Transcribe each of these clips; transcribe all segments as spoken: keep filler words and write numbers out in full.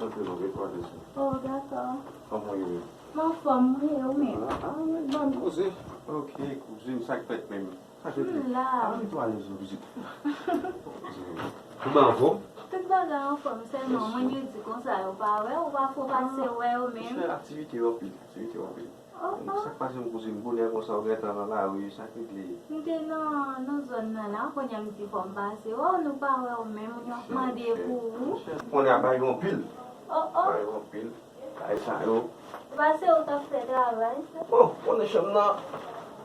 Antre non, mete w alèz. Oh, dakò. Kòman w ye menm? M anfòm, wi, e ou menm? Ah, ah, men ban m poze. Ok, kouzin, sa k fèt menm? Sa k fèt menm? M la. Ah, mete w alèz non, pitit. Tout bagay anfòm? Tout bagay anfòm, sèlman mwen yo di konsa yo pa wè, ou pa fò pase wè yo menm. Chè, aktivite yo anpil, aktivite yo anpil. Oh, oh. Sa k pase m kouzin, bonè konsa ou gentan nan lari, sa k regle? M te nan, nan zòn nan la, kounye a m di fò m pase. Oh, nou pa wè w menm, moun yo ap mande pou ou. Kounye a bagay yo anpil. Oh, oh. Bagay yo anpil. Bagay sa yo. Pase ou t ap fè travay sa. Bon, konnen chanm nan,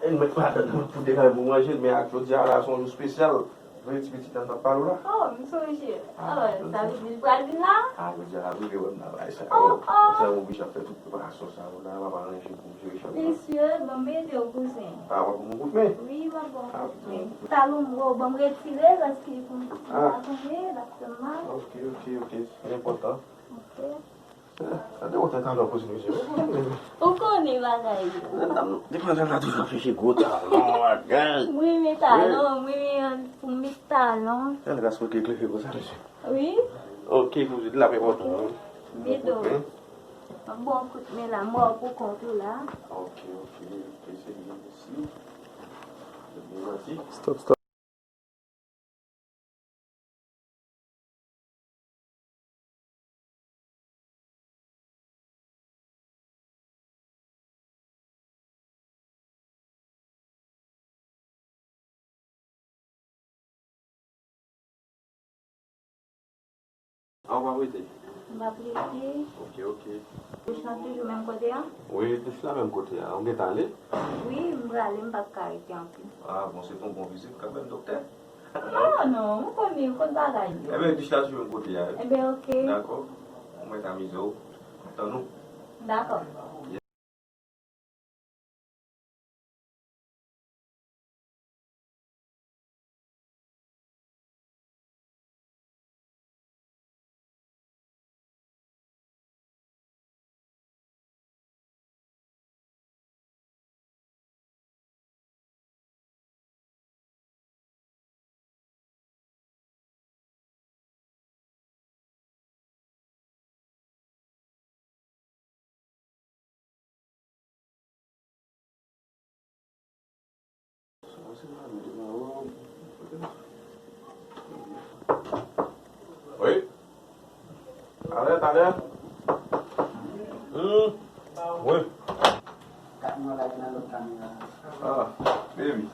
e n mèt madanm nan pou te kay pou manje l, men ak jodi a la, se yon jou espesyal. Vre ti pitit la m t ap pale w la? Oh, m sonje. Ah, oh, sa vle di l pral vin la? Ah, jodi a l ap rive wè m la, bagay sa yo. Oh, oh. Sa yo oblije ap fè tout preparasyon sa yo la, m ap aranje pou m jere chanm nan. Mesye, ban m ede w, kouzen. Ah, w ap ban m yon kout men? Wi, m ap ba w yon kout men. Talon m, bon, ban m retire l, paske pou m, ah, pa tonbe, l ap fè m mal. Ok, ok, ok. Li enpòtan. Ok. Sa te wotè talon kouzin mesye. Ou konnen bagay yo. Depi lè m la toujou ap chèche gwo talon, bagay. M renmen talon, m renmen pou m met talon. Jan gras mwen te klere konsa, mesye. Wi. Ok, kouzin, l ap enpòtan, wi. Bon kout men. M ap ba w kout men la, m wè w pou kont ou la. Ok, ok, ok, se byen, mèsi. Se byen, mèsi. Stop, stop. A, ou p ap rete? M p ap rete. Ok, ok. Douch lan toujou menm kote a? Wi, douch la menm kote a. Ou gentan ale? Wi, m prale, m p ap ka rete anpil. A, bon, se te yon bon vizit kanmenm, doktè. Non, non, m konnen, m konn bagay yo. Enben, douch la toujou menm kote a, wi. Enben, ok. Dakò. Ou mèt amize w. Tann ou. Dakò. Wi. Talè, talè. Hmm. Wi. Ah, baby.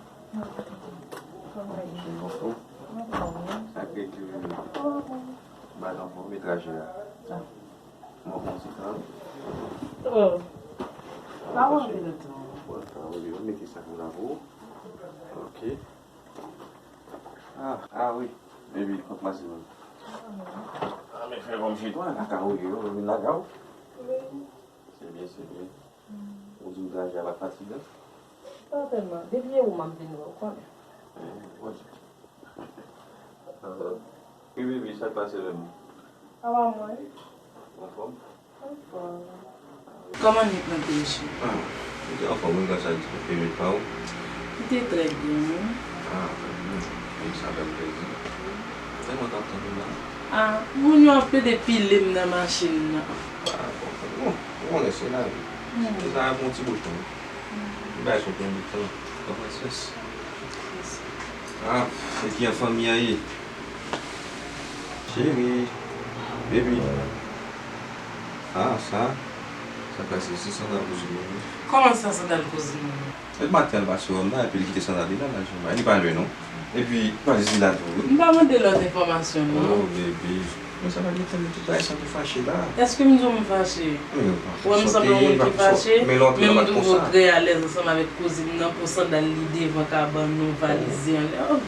Sa k regle, baby? Bat anfòm, e traje a. Mwen pran ti tan. Oh. Pa wè anpil tan. Bon, tan, wi, mete sa konsa pou ou. Ok. Ah, ah wi. Baby, kòk masin. Ah, men fè kòmsi twa lakay ou ye, ou vin lakay ou. Wi. Se byen, se byen. Ou di m traje a pa t fatigan? Pa tèlman. Depi e ou m ap vin wè, ou konnen. Eh, bon. Ah, wi, baby, sa k pase menm? Sa va mwen? Ou anfòm? Kòman nwit lan te ye, cheri? Ah, li te anfòm, wi, gras a Dye. E nwit pa ou? Li te trè byen, wi. Ah, trè byen. Wi, sa fè m plezi. Tèlman t ap tann ou la. Ah, moun yo ap plede pile m nan machin nan. Ah, bon, bon, ou konnen se lavi. Hmm. Se sa, yon ti bout tan. Hmm. Li bay sou pran bout tan. Pran pasyans. Ah, e ki an fanmi a ye? Cheri, baby. Ah, sa, sa pase, se sandal kouzin mwen. Kòman sa, sandal kouzin mwen? E maten, l pase wè m la, epi l kite sandal li la, la, jan li pa jwe, non. Epi, valiz li la tou, wi. M pa mande lòt enfòmasyon, non. Oh, baby. Men sa pa gen tan, men tout bagay sa tou fache la. Èske m di w m fache? Ou wè m sanble yon moun ki fache, men m toujou trè alèz ansanm avèk kouzin nan pou sandal li devan kabann nou, valiz li anlè. Oh.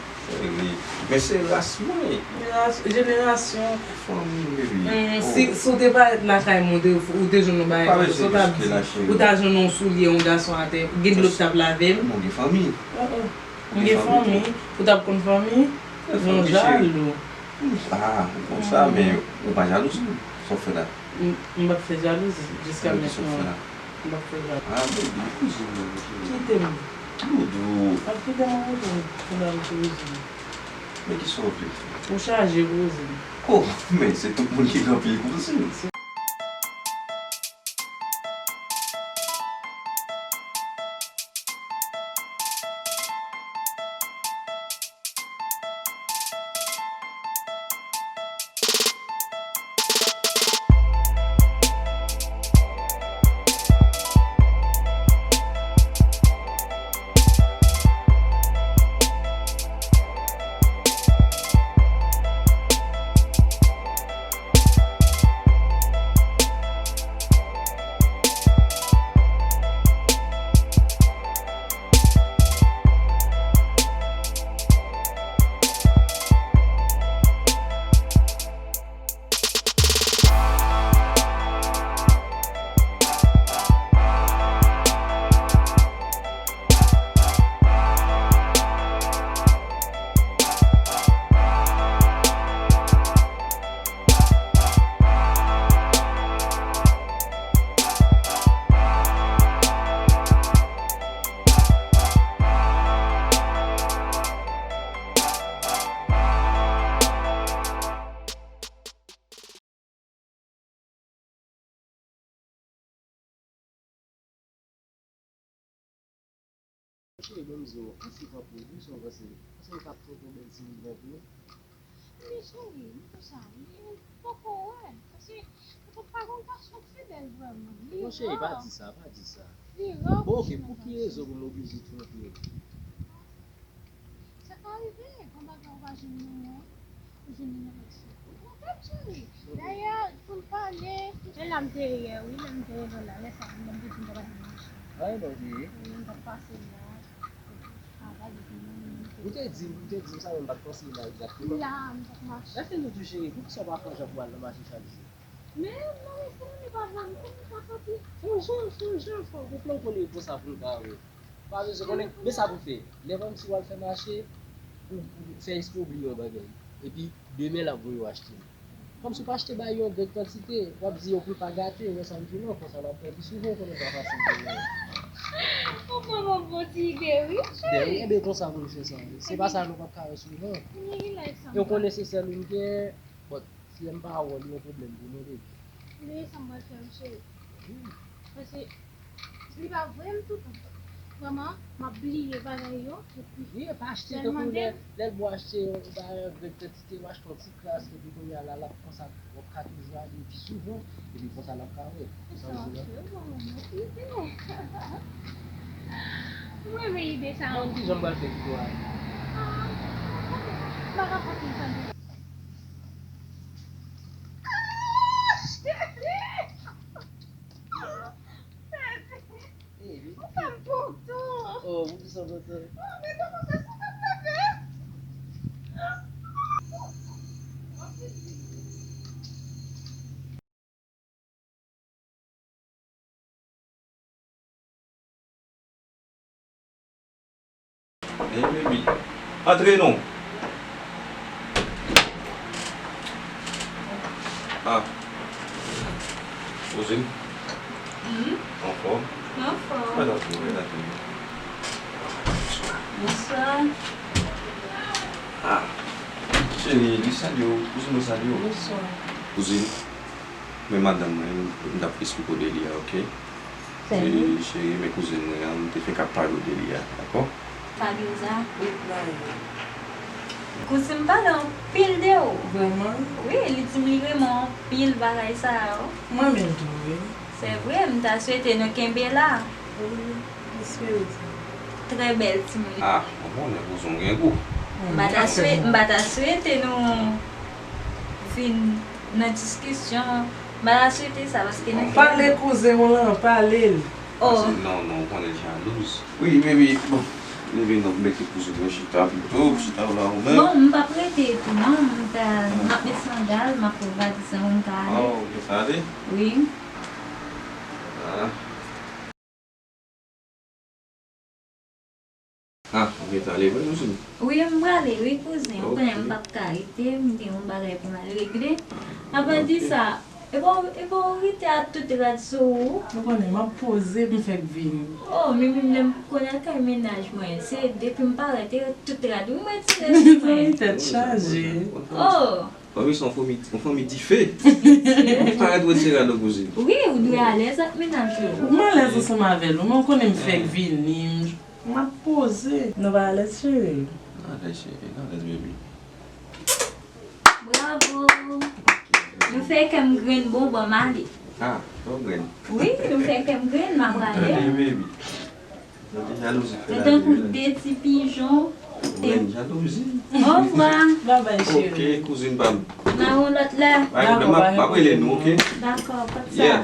Wi. Men se ras mwen. Ras, jenerasyon. Fanmi, baby. Mm, si, si w te parèt lakay mwen, ou te, ou te jwenn yon bagay konsa, ou ta di, ou ta jwenn yon soulye yon gason atè, gen dlo ki t ap lave l. Mwen gen fanmi. Oh, oh. M gen fanmi. Ou t ap konn fanmi? Yon jalou. Ah, ou konn sa, men ou pa jalouzi, sa w fè la. M, m p ap fè jalouzi, jiska mentnan. M p ap fè jalouzi. Ah, baby, kouzin mwen, kouzin mwen. Kite m. Doudou. Ap kite m anrete, pou n al kouzin. Men kisa w vle? Ou chaje kouzin. Oh, men se tout moun ki gen anpil kouzin. Cheri, ban m di w, ansi pran pou ou, sa w panse? Paske m t ap fè yon bèl ti mouvman pou ou. Men cheri, m konsa, m poko wè. Paske m pa konn gason ki fidèl vrèman. Li ra. Mon cheri, pa di sa, pa di sa. Li ra. Bon, ok, pou ki rezon pou m oblije twonpe w? Sa ka rive, gon bagay ou pa jwenn nan men w, ou jwenn nan men lòt fi. Ou twonpe m, cheri. Dayè, pou n pale, se la m te ye yè, wi, lè m te rele w la, lè sa a, m te di m t ap pase nan machin. Ay, Bondye. Wi, m t ap pase la. Travay epi mwen menm. Ou te di m, ou te di m sa, men m pa t panse la egzakteman. La, m t ap mache. Lè fè nou tou cheri, poukisa w pa fè yon jan pou w al nan mache chak jou? Men, non, men se mwen ki pa vle, m konnen pa pati. Fè yon jan, fè yon jan, fò w gon plan w konnen konsa pou n ka wè. Pa bezwen konnen, men sa pou fè. Lè kòmsi w al fè mache, ou, ou fè espre w bliye yon bagay. Epi, demen l ap voye w achte l. Kòmsi w pa achte bay yon grenn kantite, w ap di yo pou l pa gate, ou wè sa m di w lan, konsa l ap fè pi souvan, ou konnen pa fasil demen. Ou ban mwen bon ti ide, wi, cheri. Enben, konsa pou n fè sa. Se pa sa nou p ap ka wè souvan. E w konnen se sèl ou m gen, but, si lè m pa wè w, li yon pwoblèm pou mwen, baby. Men sa m pral fè, m cheri. Paske li pa vre m toutan. Vrèman, m ap bliye bagay yo, epi wi, e pa achte lè l tankou mande lè, m, lè l bon achte yon bagay, yon grenn kantite, w achte yon ti kras, epi kounye a la, l ap konsa, w ap ka toujou ale pi souvan, epi konsa l ap ka wè. Sa w di la? Sa se bon ide. M renmen ide sa. Bon, ki jan m pral fè pou w ale? Ah, m pa ka konprann sa. Ah, cheri! Ou fè m kontan. Oh, poukisa w kontan? Oh, men kòman sa, sa ka fè? Hey baby, antre non. Ah, kouzin. Hmm? Anfòm? Anfòm. Mwen antre, mwen antre. Bonswa. Ah, cheri, li salye w, kouzin mwen salye w. Bonswa. Kouzin. Men madanm mwen, m t ap esplike w de li a, oke? Cheri, men kouzin mwen an, m te fenk ap pale w de li a, dakò? Fabioza. Wi, Fabioza. Kouzin m pale anpil de ou. Vrèman? Wi, li di m li renmen anpil bagay sa yo. Mwen menm tou, wi. Se vre, m ta swete nou kenbe la. Wi, espere sa. Trè bèl timoun. Ah, mwen konnen kouzin w gen gou. M pa ta swe-, m pa ta swete nou vin nan diskisyon, m pa ta swete sa, paske nan... Pale kouzen w lan, pale l. Oh. Paske non, non, ou konnen l jalouz. Wi, baby, bon, leve non, mete kouzen mwen chita pito, chita w la ou menm. Bon, m p ap rete tou non, m ta, m ap met sandal, m ap pran valiz lan pou m ta ale. Oh, ou ta ale? Wi. Ah. Ah, ou gentan ale vre, kouzin? Wi, m prale, wi, kouzen. Ou konnen m p ap ka rete, m gen yon bagay pou m al regle. Apa di sa, e pa, e pa w rete a tout rad sou ou? Ou konnen, m ap poze, m fèk vini. Oh, men menm lè m konnen kay mennaj mwen, se depi m parèt, e tout rad, wi, m retire sou mwen. Mezanmi, tèt chaje. Oh! Fanmi sa yon fanmi, yon fanmi dife. Ou parèt retire rad ou, kouzin. Wi, ou dwe alèz ak mennaj ou. M alèz ansanm avè l, ou konnen m fèk vini, m ap poze. Nou pa alèz, cheri? Nou alèz, cheri, nou alèz, baby. Bravo! Nou fè kè m grenn bon, ban m ale. Ah, fè w grenn. Wi, nou fè kè m grenn, m ap ale. Tande, baby. Jalouzi fè la. Tankou de ti pijon. Mwen jalouzi. Ovwa. Babay, cheri. Ok, kouzin pa m. Nan yon lòt lè. Pa gen pwoblèm, m ap, m ap rele nou, ok? Dakò, pa t sa. Yeah.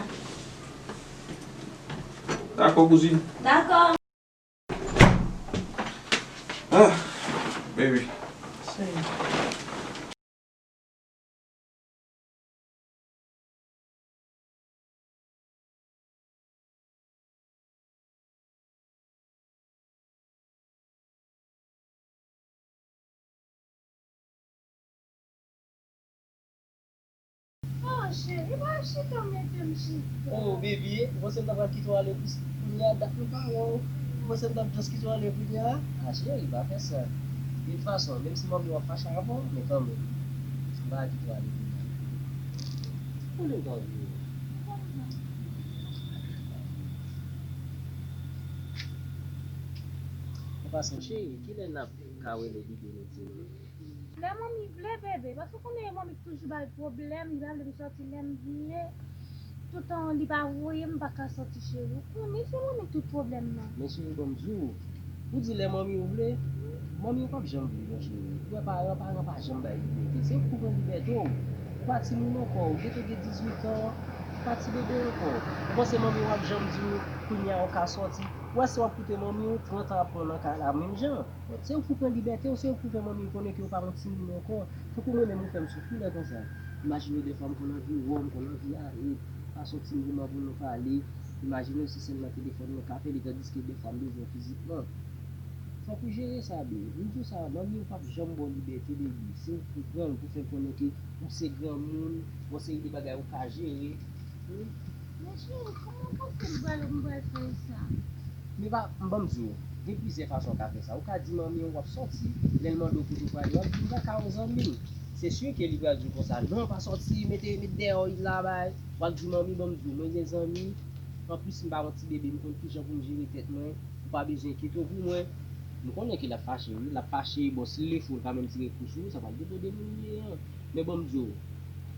Dakò, kouzin. Dakò. Ah, baby. Cheri. Oh, cheri, pa chita, mete m chita. Oh, baby, ou panse m ta pral kite w ale pou, kounye a, dat nou pa wè w. Ou panse m t ap just kite w ale kounye a? Ah, cheri, pa fè sa. De tout fason, menm si manmi w ap fache avè w, men kanmenm, m pa kite w ale kounye a. Konnen m t anvi w. Fason cheri, kilè n ap ka rele Bebe nou di nou? Lè manmi vle, bebe, paske w konnen manmi toujou bay pwoblèm, li pa vle m sòti lè m vle. Toutan li pa voye m, m pa ka sòti, cheri. Ou konnen se manmi tout pwoblèm nan. Men cheri, ban m di w, ou di lè manmi w vle, manmi w p ap janm vle non cheri. Ou wè paran, paran pa janm bay libète. Se ou k pou pran libète w. Ou pa timoun ankò, ou gentan gen dizuit an, ou pa ti bebe ankò. Ou panse manmi w ap janm di w kounye a ou ka sòti? Ou wè si w ap koute manmi w, trant an ap pran nan kay la menm jan. Se ou k pou pran libète w, se ou k pou fè manmi w konnen ke ou pa yon timoun ankò. Tankou mwen menm ou fè m soufri lè konsa. Imajine dèfwa m konn anvi wè w, m konn anvi ale, pa sòti m demann pou nou pale. Imajine w se sèl nan telefòn mwen k apele, tandiske dèfwa m bezwen w fizikman. Fòk ou jere sa, bebe. M di w sa, manmi w p ap janm ba w libète, bebe. Se ou k pou pran l pou fè l konnen ke ou se granmoun, gon seri de bagay ou ka jere. Men cheri, kòman w panse m pral, m pral fè sa? Men pa, m ban m di w, gen plizyè fason w ka fè sa. Ou ka di manmi w w ap sòti, lè l mande w kote w prale, w ap di m pral kay yon zanmi m. Se si ke li pral di w konsa, non, pa sòti, mete, met dèyè w la bay. W ap di manmi, ban m di w, mwen gen zanmi. Anplis, m pa yon ti bebe, m konn kijan pou m jere tèt mwen. Ou pa bezwen enkyete w pou mwen. M konnen ke l ap fache, wi, l ap fache, bon, si l lefou, l ka menm tire kou sou ou, sa pral depann de moun li ye an. Men ban m di w,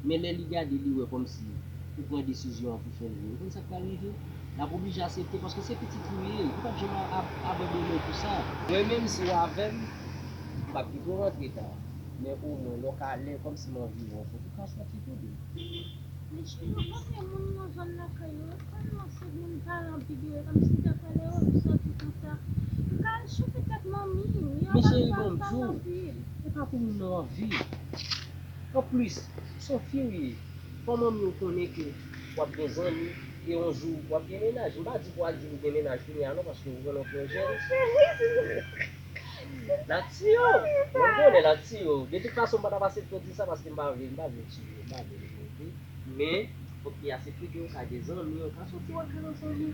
men lè li gade, li wè kòmsi ou pran desizyon an pou fè l vre. Ou konn sa k pral rive? L ap oblije aksepte, paske se pitit li w ye, li p ap janm a- a- abandone w pou sa. Mwen menm, si w avè m, m p ap kite w rantre ta. Men omwen, lè w ka, lè kòmsi m anvi wè w, fòk ou ka sòti tou. Men cheri, ou konnen moun nan zòn lakay yo, yo tèlman se moun paran anpil yo ye, kòmsi m ta pral wè yo sòti konsa. M ka al chofe tèt manmi, yo Men pa cheri, pral ban m pa di w, anpil. Se pa pou moun nan anvi. Anplis, se yon fi w ye. Fò manmi w konnen ke w ap gen zanmi e yon jou w ap gen mennaj. M pa di pou w al di l ou gen mennaj kounye a non, paske ou konnen w twò jèn. L ap tiye w. Mwen konnen l ap tiye w. De tout fason, m pa t ap aksepte w di sa paske m pa vle, m pa vle tiye w, m pa vle l mouri. Men, fòk li aksepte ke w ka gen zanmi, w ka sòti w al fè zanmi.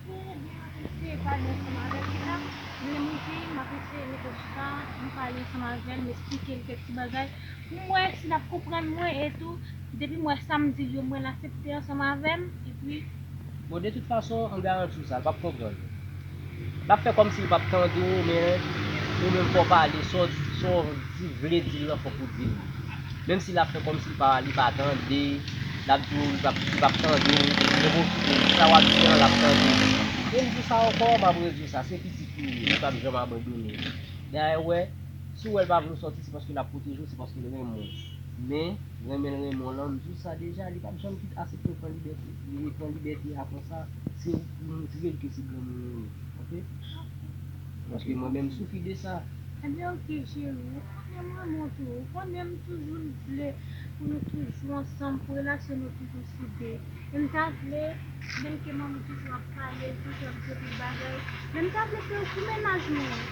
Ebyen, m ap eseye pale ansanm avè l la. Menm wi, m ap eseye mete l chita, m pale ansanm avè l, m esplike l kèk ti bagay. Pou m wè si l ap konprann mwen e tou, depi m wè sa m di l yo, m wè l aksepte ansanm avè m, epi Bon, de tout fason, m garanti w sa, l p ap konprann. L ap fè kòmsi l p ap tande w, men ou menm fò w pale, sa w, sa w di, vle di l lan, fòk ou di l. Menm si l ap fè kòmsi l pa, li pa tande, l ap di w li p ap, li p ap tande w, men bon, sa w ap di an, l ap tande. E m di w sa ankò, m ap redi w sa, se pitit li ye, li p ap janm abandone w. Dayè, w wè, si w wè l pa vle w sòti, se paske l ap pwoteje w, se paske l renmen w. Men, renmen l renmen w lan, m di w sa deja, li p ap janm kit aksepte w pran libète, li pran libète a konsa, se ou ki montre l ke se granmoun ou ye, oke? Paske mwen menm m soufri de sa. Ebyen, oke, cheri, ou konnen m renmen w tou, ou konnen m toujou vle pou nou toujou ansanm, pou relasyon nou toujou soude. E m ta vle, byenke manmi toujou ap pale, toujou ap di anpil bagay, men m ta vle ke ou sou mennaj mwen.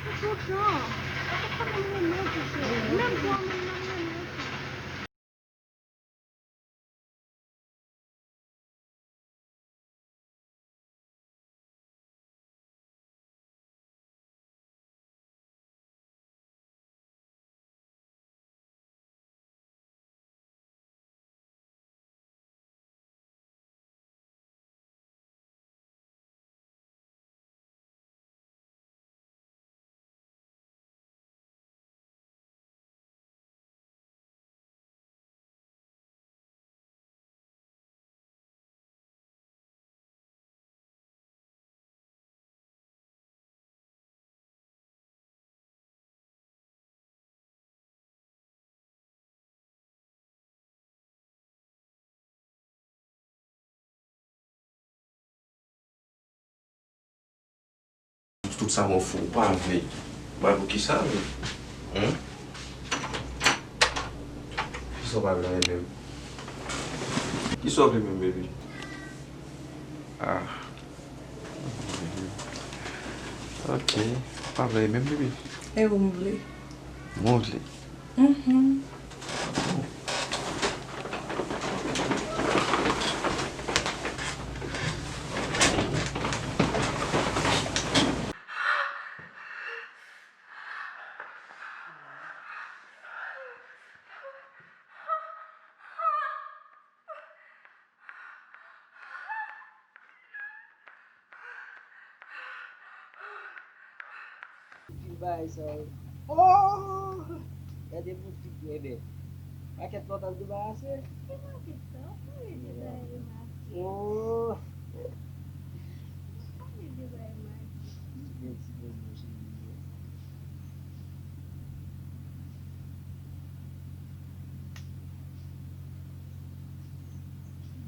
Pou toutan. Paske kòm m renmen w tou, cheri. Menm jan w menm nan m renmen w tou. Tout sa w fè ou pa vle. Ba poukisa menm? Humm? Kisa w pa vle menm? Kisa w vle menm, baby? Ah. Ok. Pa vle menm, baby? E ou m vle? Mwen vle. Mhm. Bagay sa yo. Oh! Gade boutik mwen, men. Makèt la w t ap debarase? Ki makèt sa? Ou pa vle degaje makèt. Oh! Ou pa vle degaje makèt. Ti bèl ti bonbon cheri.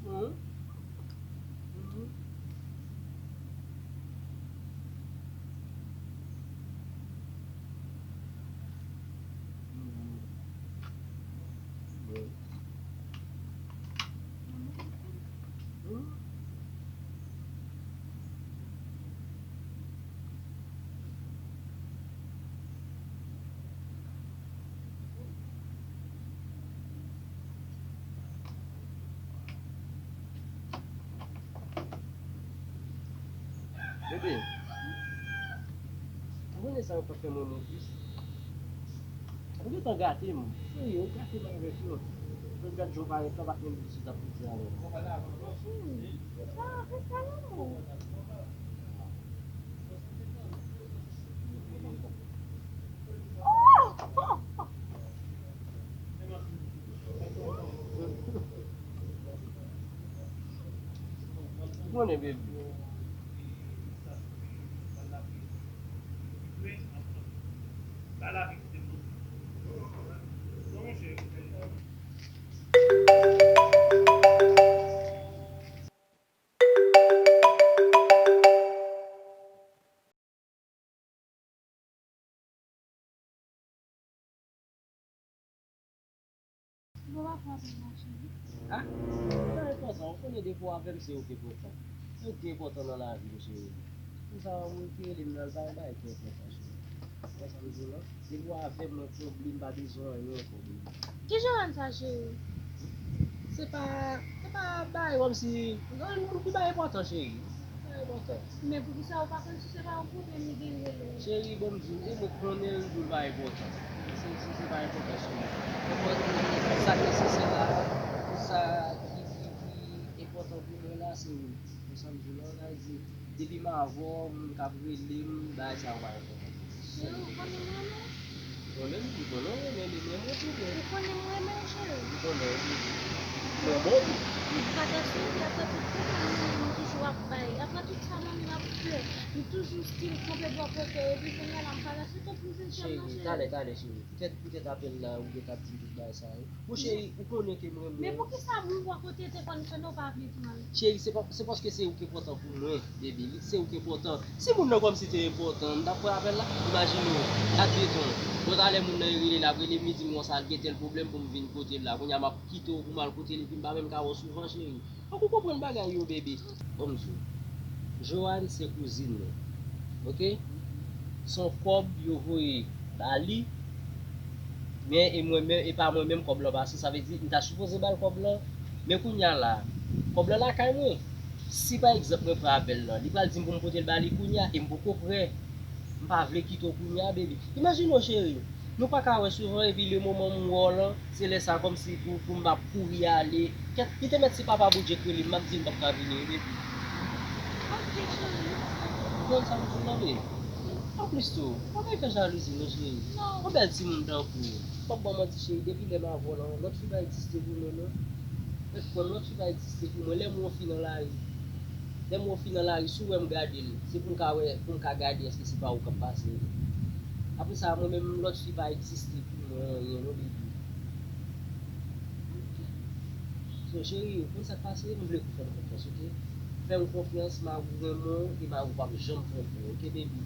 Bon. Mhm. Bebe, ou konnen sa yo pa fè mwen move. Ou gentan gate m. Serye, ou gate m avèk yo. Mwen gad jan w parèt la, pa t menm di sa w t ap di avè m. Hmm, sa, se sa lanmou. Oh! Ou konnen, baby. Bon, pa frape non, cheri. Ah, sa enpòtan. Ou konnen depi w avè m, se ou ki enpòtan. Se ou ki enpòtan nan lavi m, cheri. Pou sa, yon moun ki rele m nan, l pa yon bagay ki enpòtan, cheri. Ou wè sa m di w lan? Depi w avè m, mwen konble, m pa bezwen anyen ankò, baby. Ki Joanne sa, cheri? Se pa, se pa bagay kòmsi, yon moun ki bay enpòtan, cheri. Bay enpòtan. Men poukisa ou pa konn si se pa yon pwoblèm li genyen rele w? Cheri, bon, m di w, e mwen konnen l di w pa enpòtan. Se, se, se pa enpòtan, cheri. Enpòtan, sa k nesesè la, pou sa ki, ki, ki enpòtan pou mwen la, se ou. Pou sa m di w la, sa vle di, depi m avè w, moun k ap rele m, bagay sa yo pa enpòtan. Cheri, ou konnen m renmen w. Ou konnen m, ou konnen w renmen li, men mwen tou, men. Ou konnen m renmen w, cheri. Ou konnen, wi. Mwen bon, wi. M pa ta sou li, apre tout pwoblèm nou, nou toujou ap bay. Apre tout sa manmi ap fè, nou toujou still kanpe bò kote w, epi kounye a la, m pa ta sou tout pou vin fè m nan, cheri. Cheri, talè, talè, cheri. Poutèt, poutèt apèl la, ou gentan ap di m tout bagay sa yo. Bon, cheri, ou konnen ke m renmen w. Men poukisa moun bò kote te konn fè nou pa vle pran l? Cheri, se pa, se paske se ou ki enpòtan pou mwen, baby. Se ou ki enpòtan. Si moun nan kòmsi te enpòtan, m t ap pran apèl la. Imajine w, admeton, bon, talè moun nan rele, l ap rele m, li di m konsa l gen tèl pwoblèm pou m vin kote l la. Kounye a m ap kite w pou m al kote l, epi m pa menm ka wè w souvan, cheri. Fòk ou konprann bagay yo, baby. Bon, m di w. Joanne se kouzin mwen. Oke? Se yon kòb yo voye ba li. Men e mwen menm, e pa mwen menm kòb lan pase. Sa vle di, m ta sipoze ba l kòb lan. Men kounye a la, kòb lan lakay mwen. Si pa egzanp mwen pran apèl lan, li pral di m pou m pote l ba li kounye a, e m poko prè. M pa vle kite w kounye a, baby. Imajine w, cheri. Nou pa ka wè souvan, epi le moman m wè w lan, se lè sa kòmsi pou, pou m ap kouri ale. Kèt, li te mèt se papa Bondye k rele m, m ap di l m p ap ka vini, wi, baby. Ok, cheri. Ou konn sa m di w lan, baby? Anplis tou, pa bay fè jalouzi, non, cheri. Non. Yon bèl timoun tankou w. Fòk ban manti, cheri, depi lè m avè w lan, lòt fi pa egziste pou mwen, non. Mèt kwè m, lòt fi pa egziste pou mwen. Lè m wè yon fi nan lari, lè m wè yon fi nan lari, si w wè m gade l, se pou m ka wè, pou m ka gade èske se pa ou k ap pase. Apre sa, mwen menm, lòt fi pa egziste pou mwen, anyen, non, baby. So, cheri, ou konn sa k pase? M vle pou w fè m konfyans, oke? Fè m konfyans, mari w renmen w, e mari w p ap janm twonpe w, oke, baby?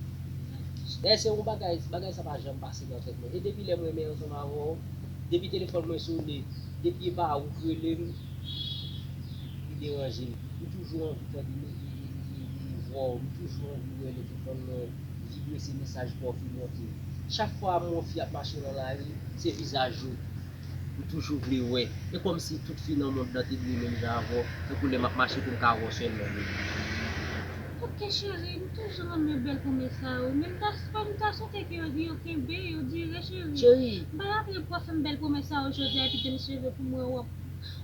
Dayè, se yon bagay, bagay sa pa janm pase nan tèt mwen. E depi lè m renmen ansanm avè w, depi telefòn mwen sone, depi e pa ou k rele m, li deranje m. M toujou anvi tande vwa w, m toujou anvi wè telefòn mwen vibre, se mesaj pa w ki monte. Chak fwa m wè yon fi ap mache nan lari, se vizaj ou m toujou vle wè. E kòmsi tout fi nan mond lan te dwe menm jan avè w, tankou lè m ap mache pou m ka wè w sèlman, baby. Ok, cheri, m toujou renmen bèl pwomès sa yo. Men m ta, m ta swete ke yo, yo kenbe, yo dire, cheri. Cheri. M pa ta vle pou w fè m bèl pwomès sa yo jodi a, epi demen se leve pou m wè w ap,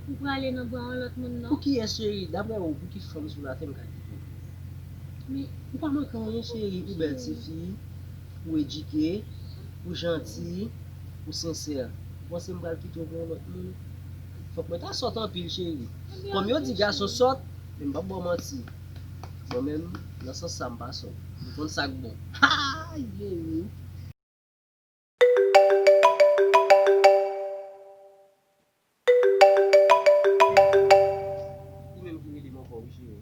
ou prale nan bra yon lòt moun, non. Pou kiyès, cheri? Daprè ou, pou ki fanm sou latè m ka kite w? Men ou pa manke anyen, cheri. Ou bèl tifi. Ou edike, ou janti, ou sensè. Ou panse m pral kite w pou yon lòt moun? Fòk mwen ta sòt anpil, cheri. Kòm yo di gason sòt, men m p ap ba w manti. Mwen menm, nan sans sa, m pa sòt. M konn sa k bon. Ha! Jezi! Li menm ki rele m ankò, wi, cheri.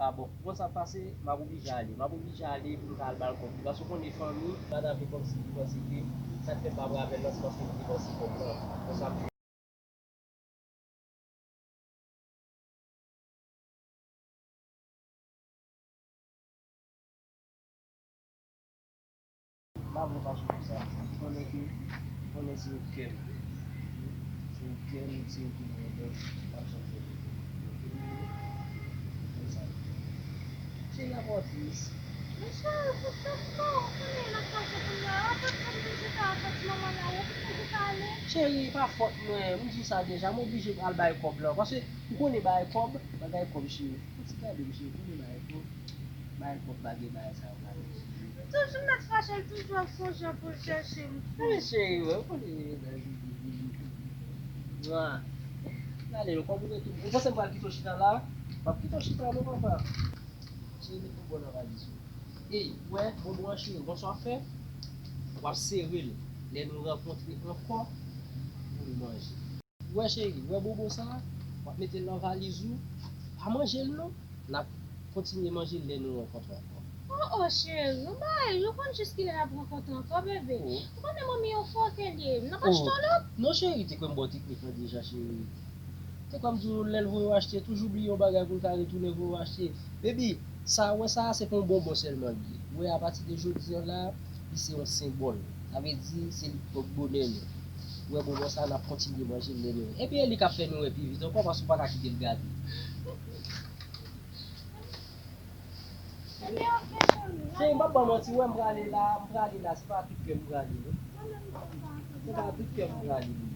A bon, bon, sa pase, m ap oblije ale. M ap oblije ale pou m ka al ba l kòb li. Paske w konnen fanmi, pa ta vle kòmsi li panse ke sa k fè m pa pran avè l lan, se paske m depanse kòb lan. Bon, sa M pa vle fache konsa. Ou konnen ke, ou konnen se kè m. Se kè m, se ou ki mwen, donk, m ap chanje. Konsa. Cheri, apa w tris? Mesye, ou fòt non, ou konnen n ap fache kounye a. Apa w fè m vin chita a fòt manman la, ou konnen ki pale. Cheri, pa fòt mwen, m di w sa deja, m oblije al bay kòb lan. Paske ou konnen bay kòb, bagay kòb, cheri. Ou ti gade m, cheri, konnen bay kòb. Bay kòb, bagay, bagay sa yo la. M toujou mèt fache, l toujou ap sonje pou l chèche m. Wi, cheri, mwen konnen. Mwa. Gade, nou konprann tou. Ou panse m pral kite w chita la? M p ap kite w chita non, papa. Cheri, met bonbon nan valiz ou. Ey, ou wè, bonbon an, cheri, gon sa w ap fè? W ap sere l. Lè nou rankontre ankò, pou nou manje. Ou wè, cheri, ou wè bonbon sa a? W ap mete l nan valiz ou. Pa manje l non. N ap kontinye manje l lè nou rankontre ankò. Oh, oh, cheri, yon bagay, ou konn jis kilè n ap rankontre ankò, bebe. Oh. Ou konnen manmi yon fòkè l ye. N ap achte yon lòt? Non, cheri, te kwè m ba w teknik lan deja, cheri. Te kwè m di w lè l voye w achte, toujou bliye yon bagay pou l ka retounen voye w achte. Baby, sa, ou wè sa a, se pa yon bonbon sèlman l ye. Ou wè, apati de jodi an la, li se yon senbòl. Sa vle di, se li k pòt bonè nou. Ou wè, bonbon sa a, n ap kontinye manje l lè nou. Epi, e li k ap fè nou wè pi vit ankò, paske w pa ka kite l gate. Cheri, m p ap ba w manti, ou wè, m prale la, m prale la, se pa tout kè m prale, non. Se pa tout kè m prale, non.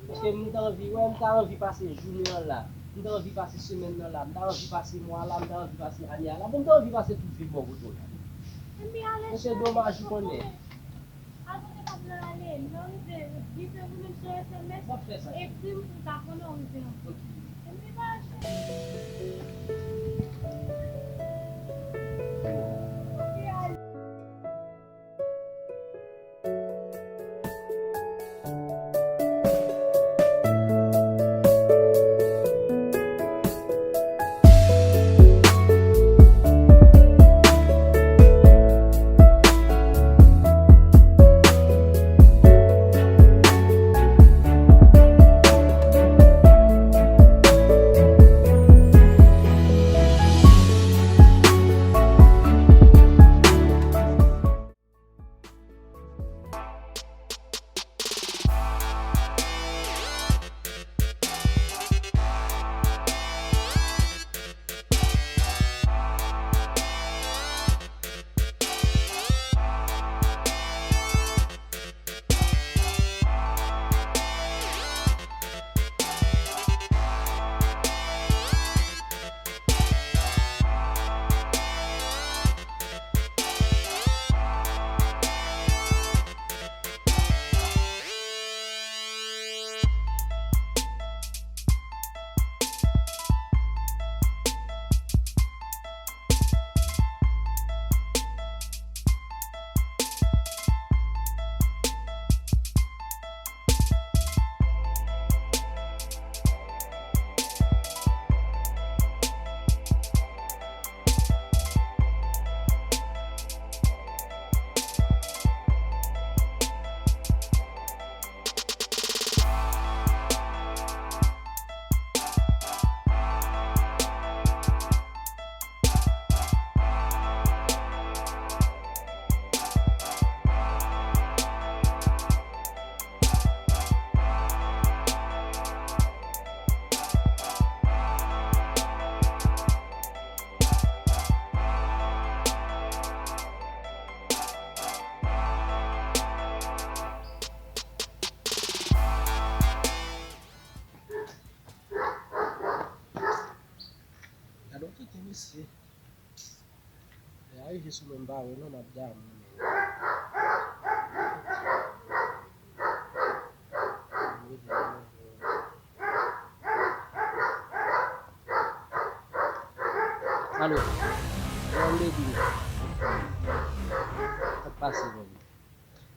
Paske m ta anvi, wè, m ta anvi pase jounen an la. M ta anvi pase semèn nan la. M ta anvi pase mwa la. M ta anvi pase ane a la. Bon, m ta anvi pase tout vi m bò kote w la. Men se domaj, ou konnen. Avan ke w ta pral ale, lè w rive, rive ou menm sou S M S, m ap fè sa, ekri m pou m ka konnen w rive an. Ok. Epi pa chè. Ok, ale. Gade yon tenten mesye. Lè a rive sou mwen, m pa wè non, m ap damou. Alo. Mwen, baby. Sa k pase, baby?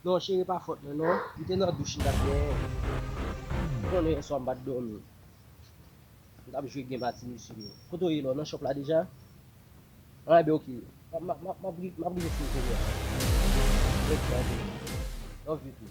Non, cheri, pa fòt mwen, non. M te nan douch, m t ap benyen. Ou konnen yèswa m pa t dòmi. M t ap jwe game a ti mesye yo. Kote w ye la? W nan shop la deja? Ah, enben, ok. M ap, m ap, m ap, m ap rive, m ap rive sou ou kounye a. Ok, ok. Love you too.